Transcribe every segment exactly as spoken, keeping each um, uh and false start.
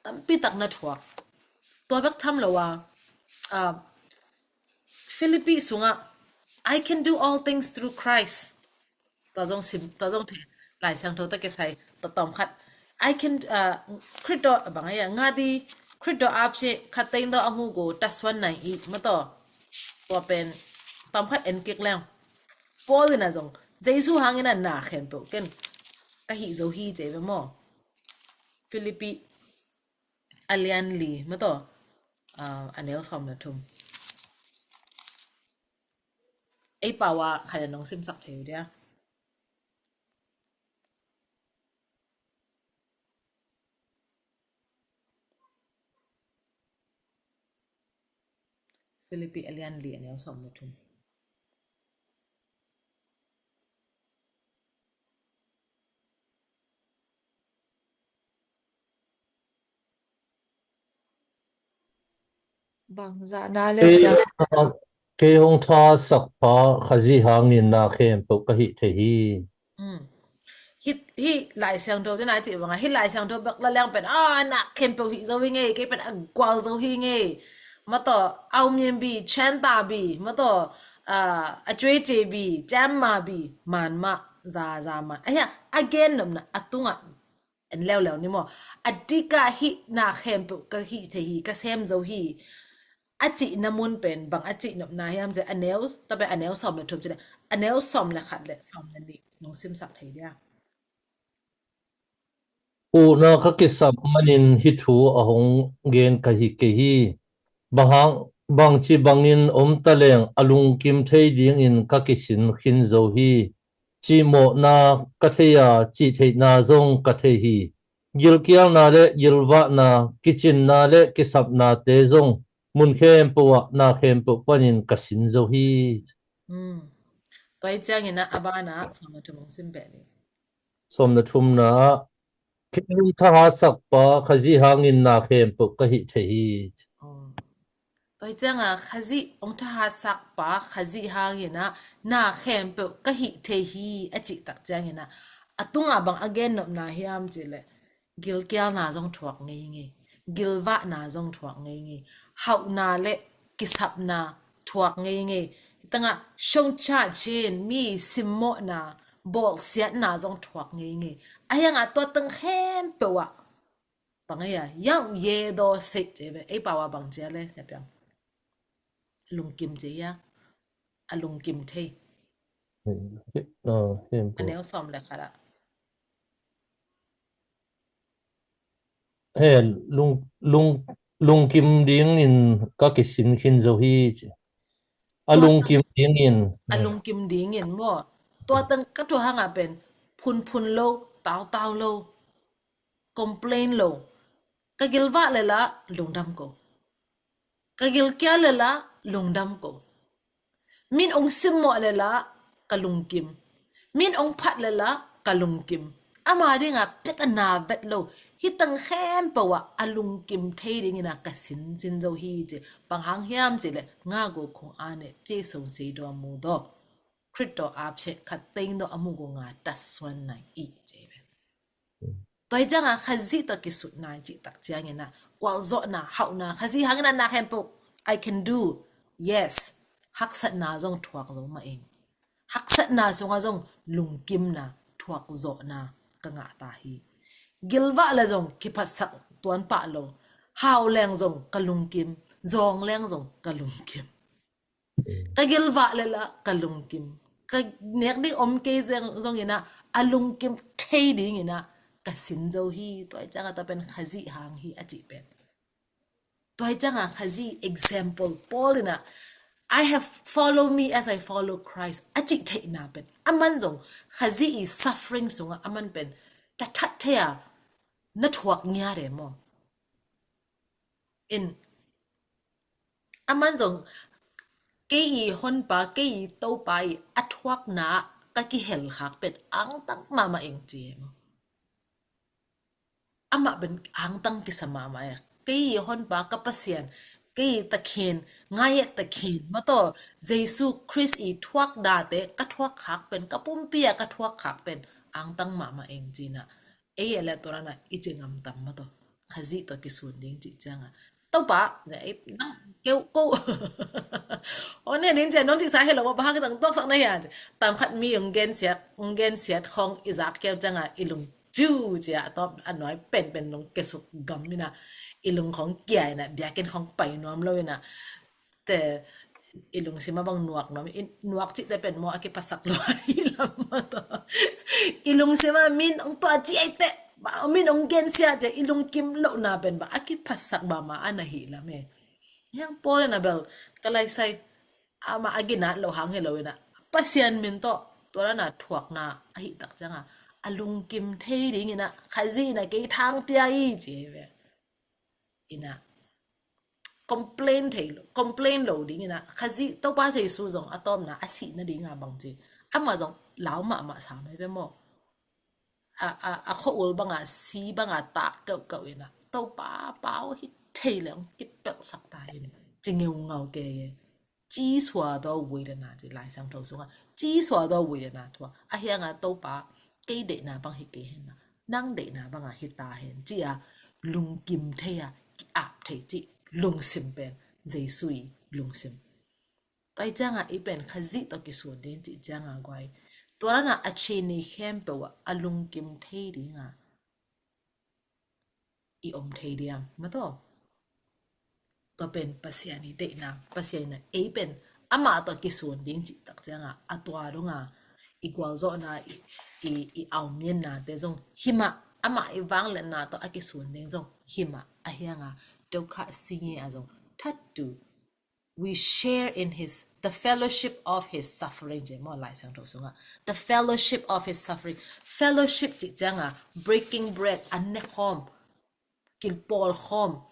tampi tak na thuak. Tua bek tham lo a, ah, Philippi sungah, "I can do all things through Christ." Tua zong sim, tua zong thei, Lai Siangtho tawh kisai, tua tawm khat. "I can, ah, Khrih tawh, bang a, ngah di, Khrih tawh apshe, khat tein tawh a mu go, ta suan nai i," mataw. Tua pen, tawm khat en kik leng. Paul in a zong, Jesu hangin a na khempeuh ken ka hih zo hi ci ve maw. Philippi a lian li, mataw, ah, a neu sawm le thum. Ei pau a khat a nong simsak thei uh dia. Philippi a lian li a neu sawm le thum. Bangzah na le kei siang. Kei hong thahatsak pa Khazih hangin na khempeuh ka hih thei hi. Mm. Hih, hih Lai Siangtho te na cih bangah, hih Lai Siangtho bek la leng pen, ah, na khempeuh hih zo hi ngei, kei pen a gual zo hi ngei. Mataw, a um yen bi, centa bi, mataw, ah, a cuaice bi, cem ma bi, man mah, za, za man. Ahi a, a gen nopna, a tungah en leuleu ni maw. A dikah hih na khempeuh ka hih thei hi, ka sem zo hi. A cihna mun pen, bang a cih nopna hiam ci a, a neu, tua pen a neu sawm le thum ci le, a neu sawm le khat le sawm le nih nong simsak thei dia. Huhna ka kisap manin hih thu a hong gen ka hi kei hi. Bang hang, bangci bangin om ta leng a lungkim thei dingin ka kisin khin zo hi. Cihmawhna ka thei a, cihtheihna zong ka thei hi. Gilkialna le gilvahna, kicinna le kisapnate zong mun khempeuh ah na khempeuh panin ka sin zo hi. Mm. Tua hi ciangin ah a banah sawm le thum hong sim beh ni. Sawm le thumna ah, kei hong thahatsak pa Khazih hangin na khempeuh ka hih thei hi. Oh. Tua hi ciangah Khazih hong thahatsak pa Khazih hangin ah na khempeuh ka hih thei hi a cih tak ciangin ah, a tungah bang a gen nopna hiam cih leh, gilkialna zong thuak ngeingei, gilvahna zong thuak ngeingei, hauhna le kisapna thuak ngeingei. Tangah shongcha chin mi simmawhna, bawlsiatna zong thuak ngeingei. A hiangah tua teng khempeuh ah bang ei a, yang ye daw sei ci ve, ei pau a bang ci a le, sia piang. Lungkim ci a, a lungkim thei. He, he, oh, he, a neu sawm le khat ah. He, lung, lung, lungkim dingin ka kisin khin zo hi ci. A lungkim dingin. A lungkim dingin maw. Tua teng ka tua hangah pen phunphun lo, tautau lo, complain lo. Ka gilvah le la lungdam ko. Ka gilkial le la lungdam ko. Min ong simmawh le la ka lungkim. Min ong phat le la ka lungkim. Ama dinga pek a na vet lo. Hih teng khempeuh ah a lungkim thei dingin ah ka sin, sin zo hi ci. Bang hang hiam ci le, nga go khong a ne, pye song sei daw mu daw. Khrih tawh apshe, khat tein daw a mu go nga ta suan nai i ci ve. Tua hi ciangah Khazih tawh kisutna i cih tak ciangin ah, gualzawhna, hauhna, Khazih hangin ah na khempeuh I can do. Yes. Haksatna zong thuak zo mah ing. Haksatna sungah zong lungkimna, thuakzawhna ka ngah ta hi. Gilvah le zong kiphatsak tuan pah lo. Hau leng zong ka lungkim, zawng leng zong ka lungkim. Ka gilvah le la ka lungkim. Ka nek ding om kei zeng zongin ah, a lungkim thei dingin ah ka sin zo hi. Tua hi ciangah tua pen Khazih hang hi a cih pen. Tua hi ciangah Khazih example, Paul in ah, "I have, follow me as I follow Christ," a cih theihna pen. Aman zong Khazih i suffering sungah aman pen ta that thei a na thuak ngiat e maw. In, aman zong kei i honpa, kei i Topa i a thuakna ka kihel khak pen angtang mahmah ing ci e maw. Amah pen angtang kisa mahmah e. Kei i honpa ka Pasian, kei i Takhin, ngai e Takhin, mataw, Jesu Khrist i thuaknate ka thuak khak pen, ka pumpi a ka thuak khak pen angtang mahmah ing ci-in ah. Ei e le tua na i ci ngam tam mataw. Khazih tawh kisun ding cih cianga, Topa, na ei, na, keu, ko. O ne, nin cia, nong cih sa hi lo, ba ha kitang tuaksak na hia, ci. Tam khat mi ong gensiat, ong gensiat khong i zak keu cianga, i lung ciu, cia, a tawp, a nuai pen pen nong kesuk gam ina, i lung khong kia ina, biakinn khong pai nuam lo ina. Te, i lungsima bang nuak nuam, i nuak cihte pen maw a kiphasak lo hi lam maw taw. I lungsima min ong tua ci ai te, ba, min ong gensia ci, i lungkim lohna pen ba a kiphasak mahmah a na hi lam e. Hiang Paul ina bel, ka laisai, ama a ginat lo hang hi lo ina, Pasian min tawh, tua lana thuakna a hi tak cianga, a lungkim thei ding ina, Khazih ina kei thang pia i ci hi ve. Ina, complain thei lo, complain lo ding ina, Khazih Topa Jesu zong a tawpna a sihna dinga bang ci. Ama zong lau mahmah sa mai ve maw. A, a, a khua-ul banga, si banga tak keuhkeuh ina, Topa pau hi thei le ong kipelhsak ta in, ci ngeungau ke ye. Ci sua daw vui dana ci Lai Siangtho sunga. Ci sua daw vui dana tua. A hianga Topa, kei deihna bang hi kei hen na. Nang deihna banga hi ta hen. Ci a lungkim thei a, ki-ap thei ci lungsim pen. Jesu i lungsim. Tua i cianga i pen Khazih tawh kisun ding ci cianga guai. Tua lana a cini khempeuh a, a lungkim thei dinga i om thei diam, maw taw. Tua pen Pasian i deihna, Pasian ina ei pen amah tawh kisun ding cih tak cianga, a tua dunga i gualzawhna, i, i, i aumyennate zong himah, amah i vangliatna tawh a kisun ding zong himah, a hianga, deuh kha singi a zong, that tu we share in his, the fellowship of his suffering, ci maw Lai Siangtho sunga. The fellowship of his suffering. Fellowship cih cianga, breaking bread, an ne khawm, kilpawl khawm.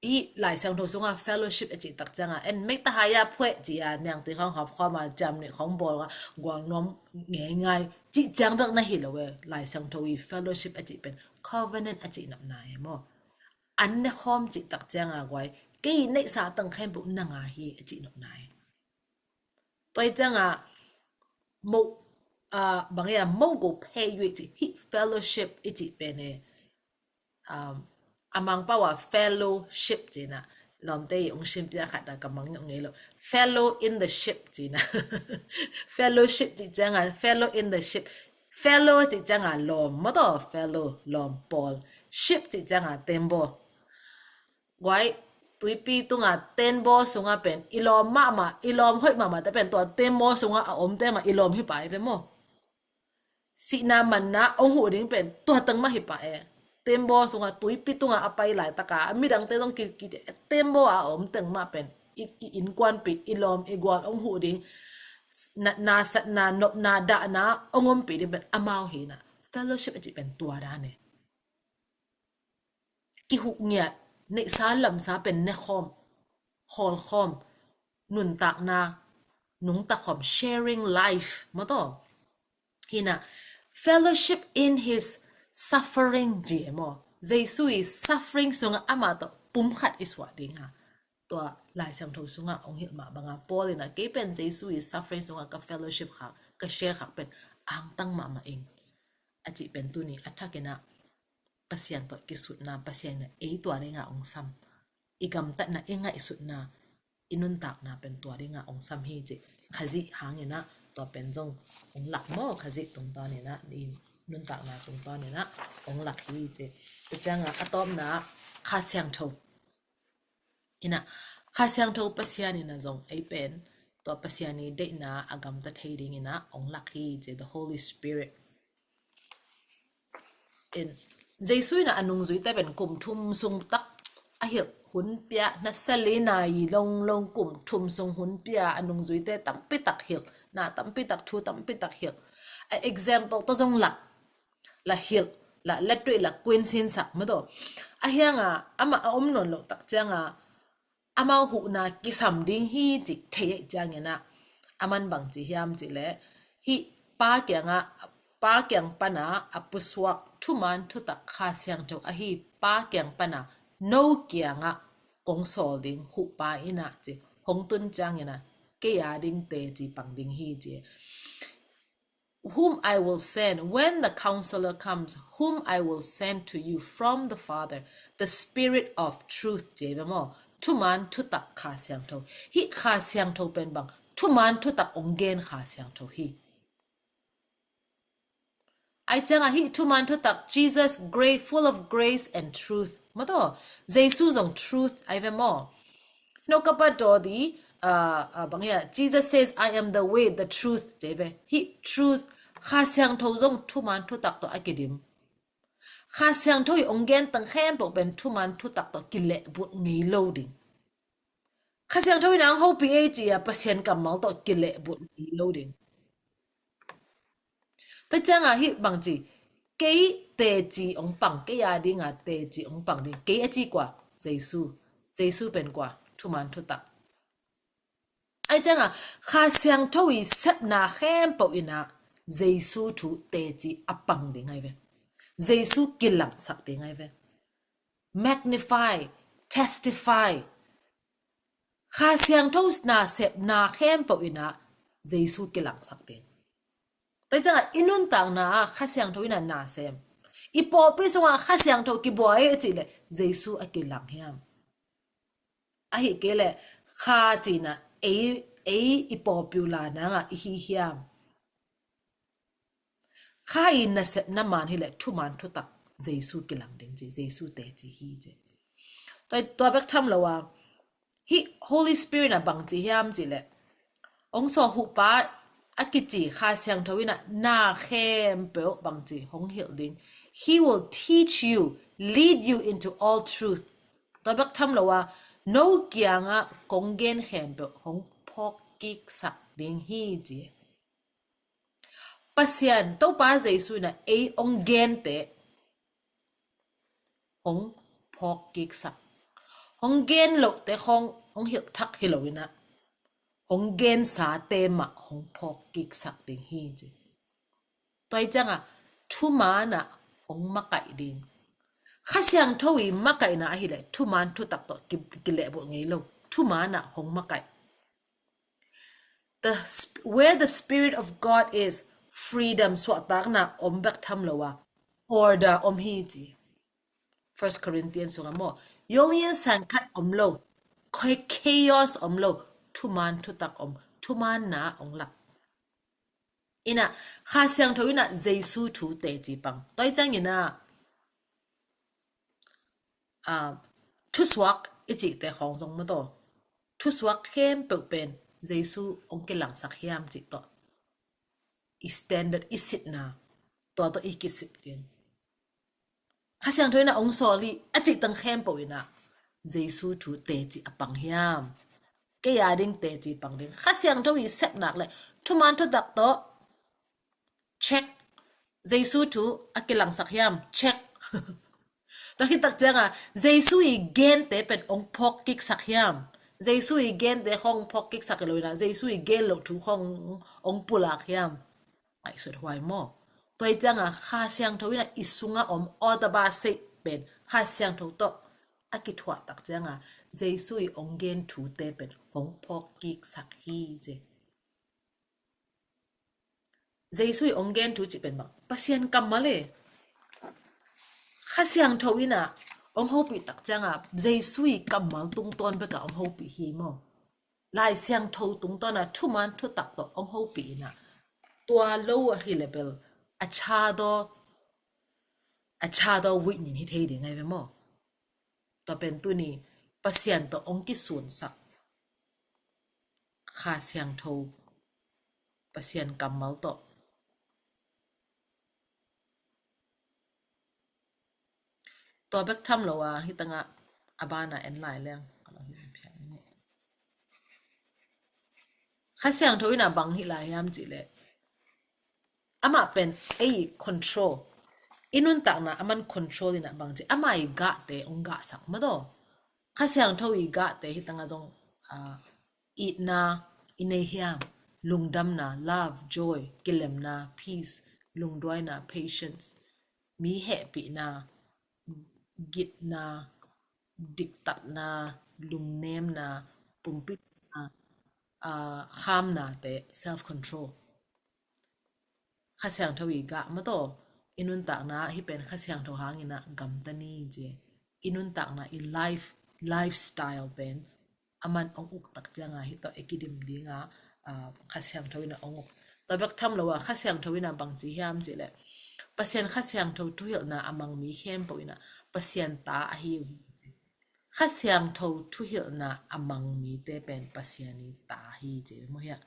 I Lai Siangtho sunga fellowship a cih tak cianga, en mei tahaya phueh ci a, niang ti khawng hawp khawm a, ciam nih khawng bawl a, gual nuam ngei ngai. Cih ciang bek na hi lo e, Lai Siangtho i fellowship a cih pen, covenant a cih nopna e maw. An ne khawm cih tak cianga guai, kei neihsa tang khempeuh nanga hi a cih nopna e. Tua i cianga, mo, a, bang ia, mo go pay you i cih, hi fellowship i cih pen e. Um, a Mangpau a fellowship cina. Lawmte i ong sim tia khat a ka mang ngei lo. Fellow in the ship cina. Fellowship cih cianga, fellow in the ship. Fellow cih cianga lawm, maw taw, fellow, lawm pawl. Ship cih cianga tembaw. Guai, tuipi tunga tembaw sunga pen, i lawm mahmah, i lawm hoih mahmah te pen, tua tembaw sunga a om te mah, i lawm hi pai pen maw. Sihna manna ong huh ding pen tua teng mah hi pah e. Tembaw sunga, tuipi tunga a pai laitaka a midangte zong ki, ki, tembaw a om teng mah pen i, i innkuanpih, i lawm i gual ong huh ding, natna satna, nopna dahna ong ompih ding pen amau hi na. Fellowship a cih pen tua dan e. Kihuh ngiat, neihsa lamsa pen ne khawm, khawl khawm, nuntakna nungta khawm, sharing life, maw taw. Hi na, fellowship in his suffering ci e maw. Jesu i suffering sunga amah tawh pum khat i suah ding ha. Tua Lai Siangtho sunga ong hilh mah banga Paul ina kei pen Jesu i suffering sunga ka fellowship khak, ka share khak pen angtang mahmah ing. A cih pen tuni a thak ina Pasian tawh kisutna, Pasian ina ei tua dinga ong sam. I gamtatna, i ngaihsutna, i nuntakna pen tua dinga ong sam hi ci. Khazih hang ina tua pen zong ong lak maw, Khazih tungtawn ina, i nuntakna tungtawn ina ong lak hi ci. Tua cianga a tawpna Kha Siangtho. Ina, Kha Siangtho Pasian ina zong ei pen, tua Pasian i deihna a gamta thei ding ina ong lak hi ci, the Holy Spirit. In, Jesu ina a nungzuite pen kum thum sung tak a hilh hun pia, na sali na i long long kum thum sung hun pia a nungzuite tampi tak hilh, na tampi tak, thu tampi tak hilh. A example tawh zong lak, la hilh, la let rih, la kuinsin sak maw taw. A hianga amah a om nawn loh tak cianga amau huhna kisam ding hi cih thei ahih ciangin ah, a man bang ci hiam cih leh, hih Pa kiangah, Pa kiang pana a pusuak thuman thutak Kha Siangtho ahi Pa kiang pana no kiangah kong sawl ding, huhpa in ah ci, hong tun ciangin ah kei a ding teci pang ding hi ci. whom I will send, when the Counselor comes, whom I will send to you from the Father, the Spirit of truth, ci ve maw? Thuman thutak Kha Siangtho. Hih Kha Siangtho pen bang, thuman thutak ong gen Kha Siangtho hi. Ai cianga hih thuman thutak, Jesus, great, full of grace and truth. Maw taw, Jesu zong truth ai ve maw? No kapa daw di, uh, uh, bang hia, Jesus says, "I am the way, the truth," ci ve. Hih truth, Kha Siangtho zong thuman thutak tawh a kidim. Kha Siangtho i ong gen tang khempeuh pen thuman thutak tawh kilehbulh ngei lo ding. Kha Siangtho in ang hopih ei ci a Pasian kammal tawh kilehbulh ngei lo ding. Tua cianga hih bang ci, kei teci ong pang, kei a dinga teci ong pang ding. Kei a ci kua? Jesu. Jesu pen kua? Thuman thutak. Ai cianga Kha Siangtho i sepna khempeuh ina Jesu thu teci a pang ding ai ve. Jesu kilangsak ding ai ve. Magnify, testify. Kha Siangtho nasepna khempeuh ina Jesu kilangsak ding. Tua cianga i nuntakna ah Kha Siangtho ina nasem, i pawlpi sunga Kha Siangtho kibuai a cih leh Jesu a kilang hiam? Ahi kei leh Kha cina ei, ei i pawlpi uh la nanga i hi hiam? Kha i nasepna man hileh thuman thutak Jesu kilang ding ci, Jesu teci hi ci. Tua, tua bek tham lo a, hih Holy Spirit ina bang ci hiam cih leh, ong sawh huhpa a kici Kha Siangtho ina na khempeuh bang ci hong hilh ding. He will teach you, lead you into all truth. Tua bek tham lo a, no kiangah kong gen khempeuh hong phawk kiksak ding hi ci. Pasian, Topa Jesu ina ei ong gente hong phawk kiksak. Hong gen lohte khong hong hilh thak hi lo ina, hong gensate mah hong phawk kiksak ding hi ci. Tua cianga thuman ah hong makaih ding. Kha Siangtho i makaihna ahileh thuman thutak tawh ki, kilehbulh ngei lo. Thuman ah hong makaih. The sp-, where the Spirit of God is, freedom, suahtakna om bek tham lo a, order om hi ci. First Corinthians sunga maw, 永远 sangkhat om lo, kha-, chaos om lo, thuman thutak om, thumanna ong lak. Ina, Kha Siangtho ina Jesu thu teci pang. Tua ciang ina, ah, thusuak i cihte khawng zong maw taw, thusuak khempeuh pen Jesu ong kilangsak hiam cih tawh i standard, i sitna, tua tawh i kisip ding. Kha Siangtho ina ong sawl hi a cih tang khempeuh ina Jesu thu teci a pang hiam? Kei a ding teci pang ding. Kha Siangtho i sep nak leh thuman thutak tawh check. Jesu thu a kilangsak hiam? Check. Tua khit tak cianga Jesu i gente pen ong phawk kiksak hiam? Jesu i gente khong phawk kiksak hi lo ina, Jesu i gen loh thu khong ong pulak hiam? Ngaihsut huai maw. Tua hi cianga Kha Siangtho ina i sunga om, aw taba seih pen Kha Siangtho tawh a kithuah tak cianga Jesu i ong gen thute pen hong phawk kiksak hi ci. Jesu i ong gen thu cih pen bang, Pasian kammal e. Kha Siangtho ina ong hopih tak cianga Jesu i kammal tungtawn beka ong hopih hi maw. Lai Siangtho tungtawna thuman thutak tawh ong hopih ina, tua lo ahileh bel a chado, a chado witnin hi thei ding ai ve maw. Tua pen tuni Pasian tawh ong kisunsak Kha Siangtho, Pasian kammal tawh. Tua bek tham lo a, hi tangah a bana en lai leng. Kha Siangtho ina bang hi lai hiam cih leh, amah pen ei control. I nuntakna aman control ina bang ci, amah i gahte ong gahsak maw taw. Kha Siangtho i gahte hi tangah zong, ah, itna i nei hiam? Lungdamna, love, joy, kilemna, peace, lungduaina, patience, mi hehpihna, gitna, diktatna, lungnemna, pumpitna, ah, khamnate, self control. Kha Siangtho i gah mataw, i nuntakna hih pen Kha Siangtho hangin ah gamta ni ci. I nuntakna, i life, lifestyle pen a man hong uk tak cianga hih tawh i kidim dinga, ah, Kha Siangtho in ah hong uk. Tua bek tham lo a Kha Siangtho in ah bangci hiam cih leh Pasian Kha Siangtho thuhilhna a mang mi khempeuh in ah Pasian ta ahi uh hi ci. Kha Siangtho thuhilhna a mang mite pen Pasian i ta hi ci maw hiah.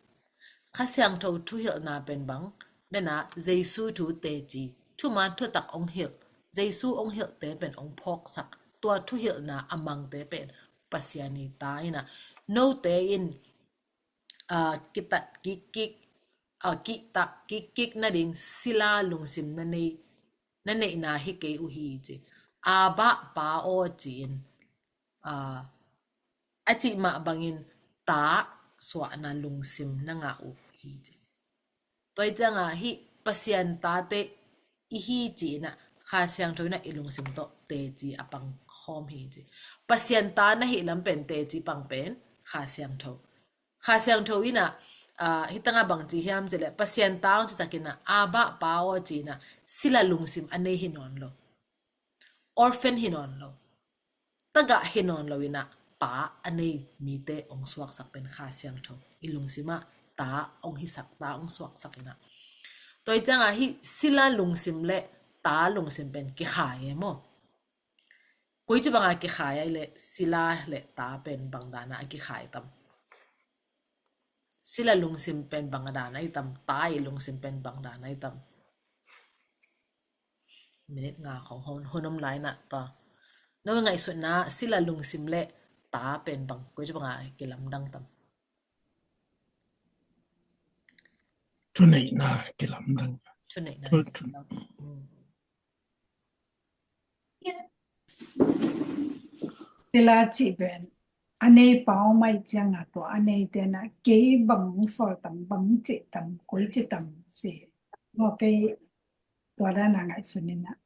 Kha Siangtho thuhilhna pen bang, nena Jesu thu teci, thuman thutak hong hilh, Jesu hong hilhte pen hong phawksak, tua thuhilhna a mangte pen Pasian i ta in ah, note in, ah, kitat kikkik, ah, kihtak kikkik nading sila lungsim na nei, na neihna hi kei uh hi ci. Abba Pa aw ci-in, ah, a cih mah bangin ta suahna lungsim na ngah uh hi ci. Tua hi cianga hih Pasian tate i hi ci-in ah Kha Siangtho in ah i lungsim tawh teci a pang khawm hi ci. Pasian ta na hih lam pen teci pang pen Kha Siangtho. Kha Siangtho in ah, ah, hih tangah bangci hiam cih leh Pasian ta hong citakin ah Abba Pa aw ci-in ah sila lungsim a nei hi nawn lo. Orphan hi nawn lo. Tagah hi nawn lo in ah pa a nei mite hong suaksak pen Kha Siangtho. I lungsim ah ta hong hisak, ta hong suaksak in ah. Tua hi cianga hih sila lungsim le ta lungsim pen kikhai e maw. Koici banga kikhai a i leh sila le ta pen bang dana a kikhai tam? Sila lungsim pen bang dana i tam, ta i lungsim pen bang dana i tam? Minute nga khong hun, hun om lai na ta. No ngaihsutna sila lungsim le ta pen bang, koici banga kilamdang tam? Thuneihna kilamdang. Thuneihna thu-, thu- kilamdang. Mm. Sila cih pen a nei pa om ahih cianga tua a neite na kei bang sawl tam, bang cih tam, koici tam ci. Maw kei tua dana ngaihsun in ah.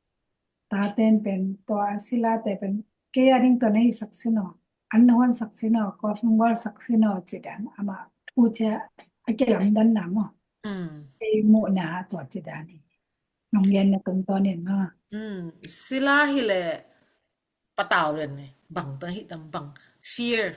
Taten pen tua silate pen kei a ding tua na hisak sin aw, an na huansak sin aw, coffin wall sak sin aw ci dan amah thu cia a kilamdanna maw. Mm. Kei muhna tua ci dan hi. Nong gen na tungtawn in maw. Mm. Sila hi leh patau len ne, bang ta hi tam bang, fear.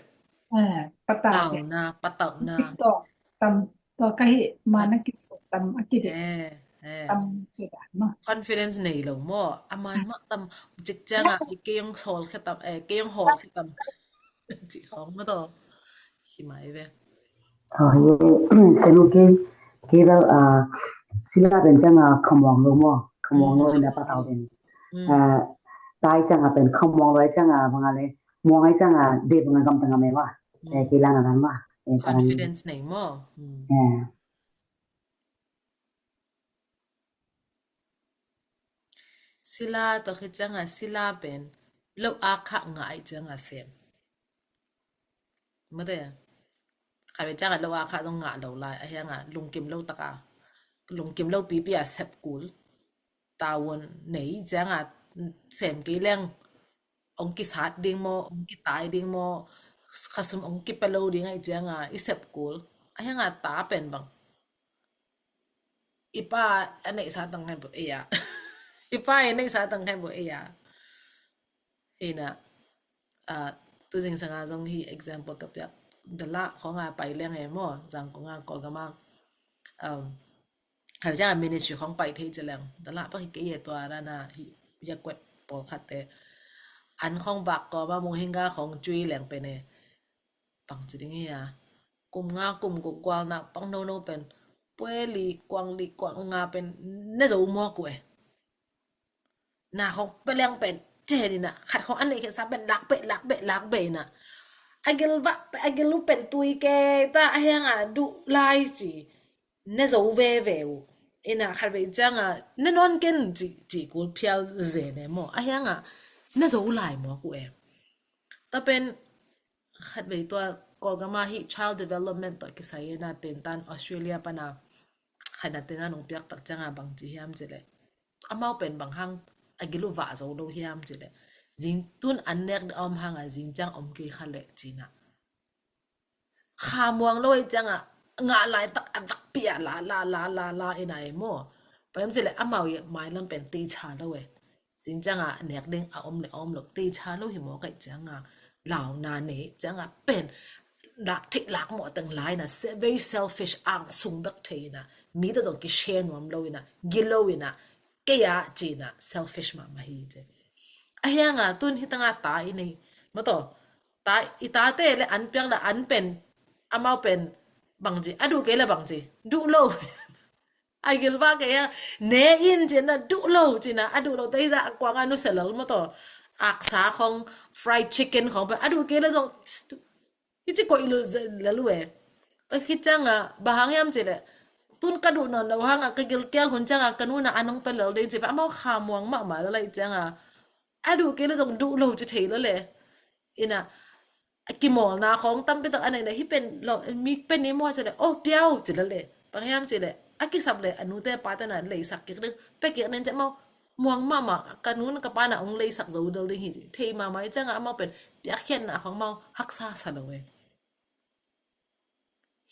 Eh, patau. Tauna, patauhna. Tua tam, tua ka hi, man a kisuk tam, a kidek. Eh, eh. Tam ci dan maw. Confidence nei lo maw. A man mah tam, cik cianga, i kei hong sawl khe tam, eh, kei hong hawl khe tam. Ci khong maw taw. Hi mai ve. Aw, hi, senu kei, kei bel, ah, sila pen cianga khamuang lo maw, khamuang lo in a patau pen. Mm. Ah, tai cianga pen khamuang lo ai cianga banga le, muang ai cianga de banga gamta ngam e maw. Mm. Eh, kei lana nan maw. Eh, confidence nei maw. Mm. Eh. Sila tawh khit cianga sila pen lo a khah ngah ai cianga sem. Mate. Khat ve cianga lo a khah zong ngah lo lai. A hianga lungkim lo taka. Lungkim lo pipi a sep kul. Tawon nei cianga sem kei leng. Ong kisat ding maw, ong kitai ding maw, khasum ong kipia lo ding ai cianga, i sep kul. A hianga ta pen bang. I pa a neihsa tang hai bo ei a. I pa i neihsa tang hai bo ei a. Hina, ah, tu zingsanga zong hi example ka piak. Dala khonga pai leng e maw, zang khonga Kawlgama. Um, Khat cianga ministry khong pai thei ci leng. Dala pak hi kei e tua dana hi yakwet pawlkhatte. An khong bak kawma munghinga khong cui leng pen e. Pang ci ding hi a. Kum nga kum guk gualna pang nono pen. Pue li kuang li kuang nga pen ne zo mawk uh e. Na khong peleng pen cen ina. Khat khong an neih khesa pen lak beh, lak beh, lak beh ina. A gil vah, a gil uh pen tui ke ta a hianga duh lai ci. Ne zo veve uh. Ina khat vei cianga ne nawn ken ci, ci kul phial ze ne maw. A hianga ne zo lai mawk uh e. Ta pen khat vei tua Kawlgama hi child development tawh kisai ina tentan Australia pana khat na tena nong piak tak cianga bang ci hiam ci le. Amau pen bang hang a gil uh vah zo lo hiam ci le. Zing tun an nek a om hanga zing ciang om kei kha le cina. Khamuang lo ei cianga ngah laitak a vakpi a la, la, la, la, la ina e maw. Bang hiam cih leh amau i mailam pen teicha lo e. Zing cianga nek ding a om le a om lo teicha lo hi mawk ahih cianga, launa nei cianga pen lak theih lak mawh teng lai ina, very selfish, angsung bek thei ina, mite zong kishare nuam lo ina, gilo ina, kei a ci ina, selfish mahmah hi ci. Ahi hanga tun hi tanga ta i nei, mataw, ta, i tate le an piak le an pen, amau pen bangci a duh kei le bangci duh lo. A gilvah kei a, ne in cina duh lo cina, a duh lo te hi dah a kuanga nusia lel mataw. Aksa khong, fried chicken khong pen a duh kei le zong hi ci koih lel, lel uh e. Ka khit cianga bang hang hiam cih leh, tun ka duh nawn lo hanga ka gilkial hun cianga ka nuna a nong pe lel ding ci pen amau khamuang mahmah lel ahih cianga, a duh kei le zong duh lo ci thei lel e. Ina, a kimawlna khong tampi tak a neih leh, hih pen lo, mi pen ni maw ci leh, oh, piau ci lel e. Bang hiam cih leh a kisap leh a nute pate na leisak kik ding, pe kik ding ci amau muang mahmah, ka nu ka pa na ong leisak zo del ding hi ci. Thei mahmah i cianga amau pen piakkhiatna khong amau haksa sa lo e.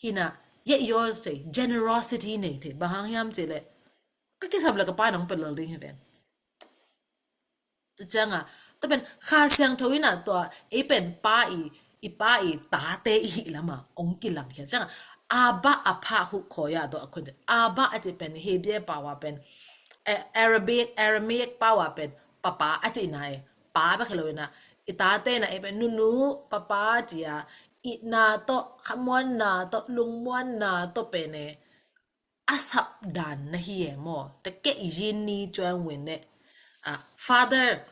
Hina, yet yours thei, generosity nei thei, bang hang hiam cih leh ka kisap leh ka pa na ong pe lel ding hi ven. Tu cianga, tua pen Kha Siangtho ina tua ei pen pa i, i pa i tate i hih lama ong kilangkhia cianga, Abba a pha hu khoya tua a khun ci. Abba a ci pen Hebrew pau a pen, eh, Arabic, Aramaic pau a pen papa a ci na e. Pa bek hi lo ina, i tate na ei pen nunu, papa cia, itna tawh, khamuanna tawh, lungmuanna tawh pen e a sap dan na hi e maw. Te kei yin ni cuang win ne. Ah, father,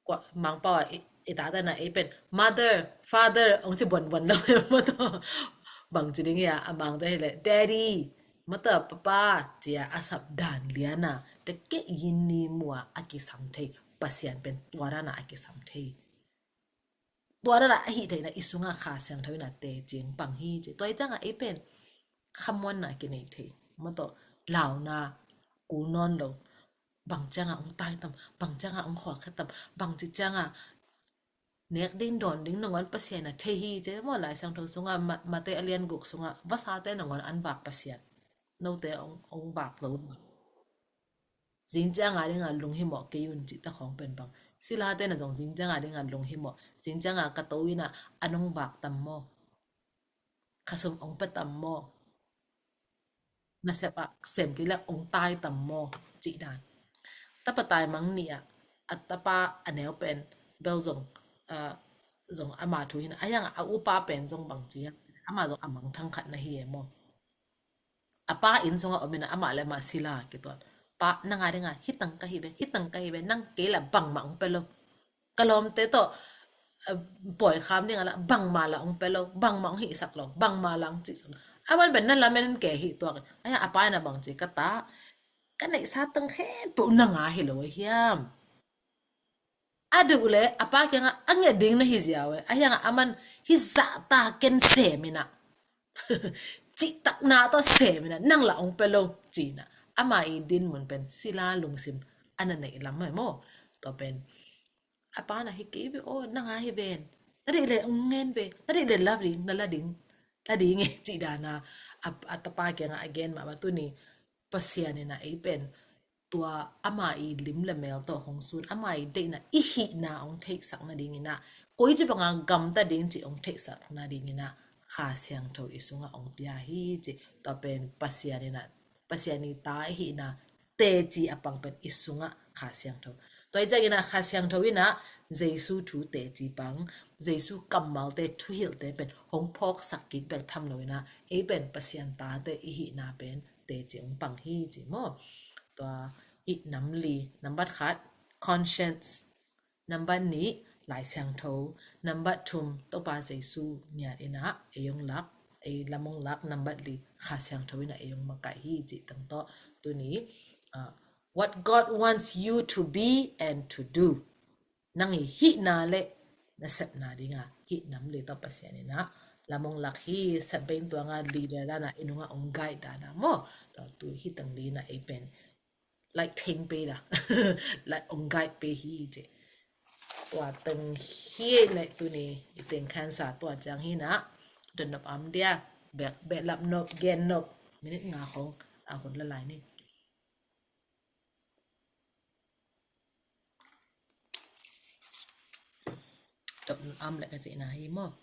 kua Mangpau a i, i tate na ei pen mother, father ong ci buanbuan lo e maw taw. Bang ci ding ia, a Mangte hi leh daddy, mataw, papa cia a sap dan liana. Te kei yin ni mua a kisam thei, Pasian pen tua dana a kisam thei. Tua dana a hih theihna i sunga Kha Siangtho ina teci ong pang hi ci. Tua i cianga ei pen khamuanna kinei thei, mataw, launa kul nawn lo. Bang cianga ong tai tam, bang cianga ong khawlkhat tam, bang ci cianga nek ding dawn ding nangawn Pasian a thei hi ci maw. Lai Siangtho sunga, Ma-, Mate a lian guk sunga vasate nangawn an vak Pasian, note ong, ong vak zo lo. Zing cianga dinga lunghimawh kei un cih ta khawng pen bang. Silate na zong zing cianga dinga lunghimawh. Zing cianga ka to ina a nong vak tam maw? Khasum ong pe tam maw? Nasep ah sem kei le ong tai tam maw? Cih dan. Tapa taimang ni ah a tapa a neu pen bel zong, ah, zong ama thu hina. A hianga a upa pen zong bang ci hiam? Ama zong a mangthang khat na hi e maw. A pa inn sungah om in ah amah le amah sila kituat. Pa, nang a dinga hitang ka hi ve, hitang ka hi ve, nang kei la bangmah hong pe lo. Ka lawmte tawh, eh, pawi kham ding a la bangmah la hong pe lo, bangmah hong hihsak lo, bangmah la hong cihsak lo. A man pen na lamen ke hi tuak. Ahi a pa in ah bang ci ka ta, ka neihsa tang khempeuh nang a hi lo a hiam? A duh le a pa kiangah a ngiat ding na hi ziau e. A hiangah a man hi zahta ken sem in ah, cihtakna tawh sem in ah, nang lah hong pe lo ci in ah, ama i dinmun pen sila lungsim a na neih lam e maw. Tua pen a pa na hi kei ve aw, nang a hi ven. Na deih le hong ngen ve, na deih le la ding, na la ding, la ding e cih dana a, a tapa kiangah a gen mahmah. Tuni Pasian in ah ei pen tua ama i lim le mel tawh hong sun, ama i deihna, i hihna hong theihsak nadingin ah, koi ci banga gamta ding cih hong theihsak nadingin ah, Kha Siangtho i sungah hong pia hi ci. Tua pen Pasian in ah, Pasian i ta i hihna teci a pang pen i sungah Kha Siangtho. Tua i ciangin ah Kha Siangtho in ah Jesu thu teci pang, Jesu kammalte, thuhilhte pen hong phawksak kik bek tham lo in ah, ei pen Pasian tate i hihna pen teci hong pang hi ci maw. Tua i nam li, nambat khat, conscience. Nambat nih, Lai Siangtho. Nambat thum, Topa Jesu ngiat in ah ei hong lak, ei lam hong lak. Nambat li, Kha Siangtho in ah ei hong makaih hi cih tang tawh. Tuni, ah, what God wants you to be and to do. Nang i hihna le nasepna dinga hih nam li tawh Pasian in ah lam hong lak hi. Sepbein tuanga leader dana i nunga hong guide dana maw. Tua tu hi tang li na ei pen like theng pe da, like hong guide pe hi ci. Tua teng hi. Like tuni i teng khansa tua ciang hi na, don nop am dia, bek, bek lap nop, gen nop, minute nga khong a hun la lai ni. tawh om le ka cihna hi maw.